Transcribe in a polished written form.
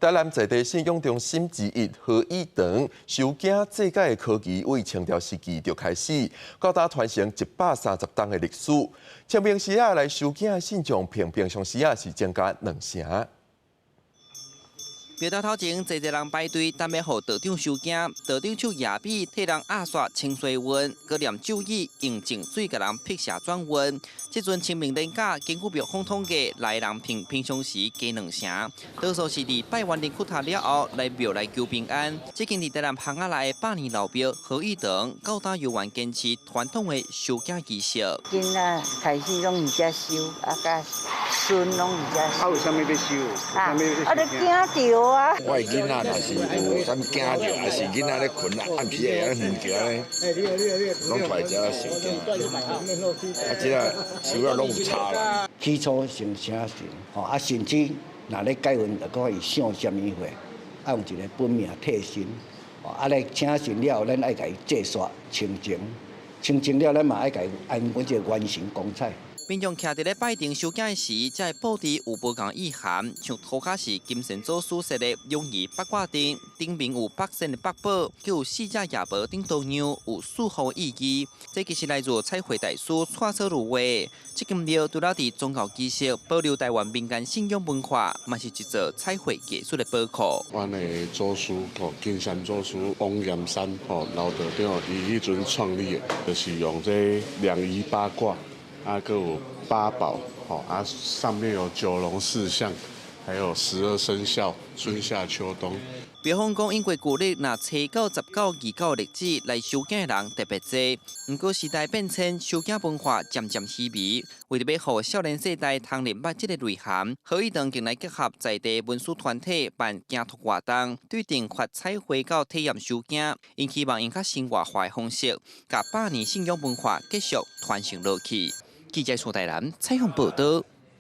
台南在地信仰中心之一和義堂收驚祭改的科儀，為清朝時期就開始，到今傳承130冬的歷史。清明時仔來收驚的信眾，平平常時仔是增加兩成。廟頭頭前濟濟人排隊，等欲予道長收驚。道長手舉筆替人壓煞清衰運，閣念咒語，用淨水共人辟邪轉運。這陣清明連假，根據廟方統計，來人比平常時加兩成，多數是佇拜完靈骨塔了後來廟來求平安。這間佇台南巷仔內的百年老廟和義堂，到今猶原堅持傳統的收驚儀式。囡仔開始攏佇遮收，啊，佮孫攏佇遮收。啊，為啥物欲收？啊，啊，你驚著啊！我的囡仔若是有啥物驚著，還是囡仔咧睏啊，暗時會按昏著按呢，攏帶遮收驚。啊，這個收了攏有差啦。起初先請神，吼啊，甚至若咧改運，就看伊姓啥物貨，愛用一個本命替身。啊，咧請神了後，咱愛共伊祭煞清淨，清淨了，咱嘛愛共伊按阮這個元神光彩。民眾徛佇咧拜殿收驚時，這个布置有無仝意涵，像塗跤是金善祖師設的養魚八卦陣，頂面有八仙的八寶，閣有四隻夜婆頂圖樣，有四方意義。這其實來自彩繪大師蔡小如畫。這間廟除了佇宗教儀式保留台灣民間信仰文化，嘛是一座彩繪藝術的寶庫。阮的祖師吼，金山祖師王岩山吼，老道長，伊彼陣創立的，就是用這兩儀八卦。啊，閣有八寶，吼啊，上面有九龍四象，還有十二生肖，春夏秋冬。廟方講，因為舊曆若初九、十九、二九日子來收驚的人特別濟，毋過時代變遷，收驚文化漸漸稀微。為著欲予少年世代通認捌這个內涵，和義堂近來結合在地文史團體辦驚托活動，對陣發彩繪到體驗收驚，𪜶希望用較生活化的方式，共百年信仰文化繼續傳承落去。記者蘇大南採訪報導。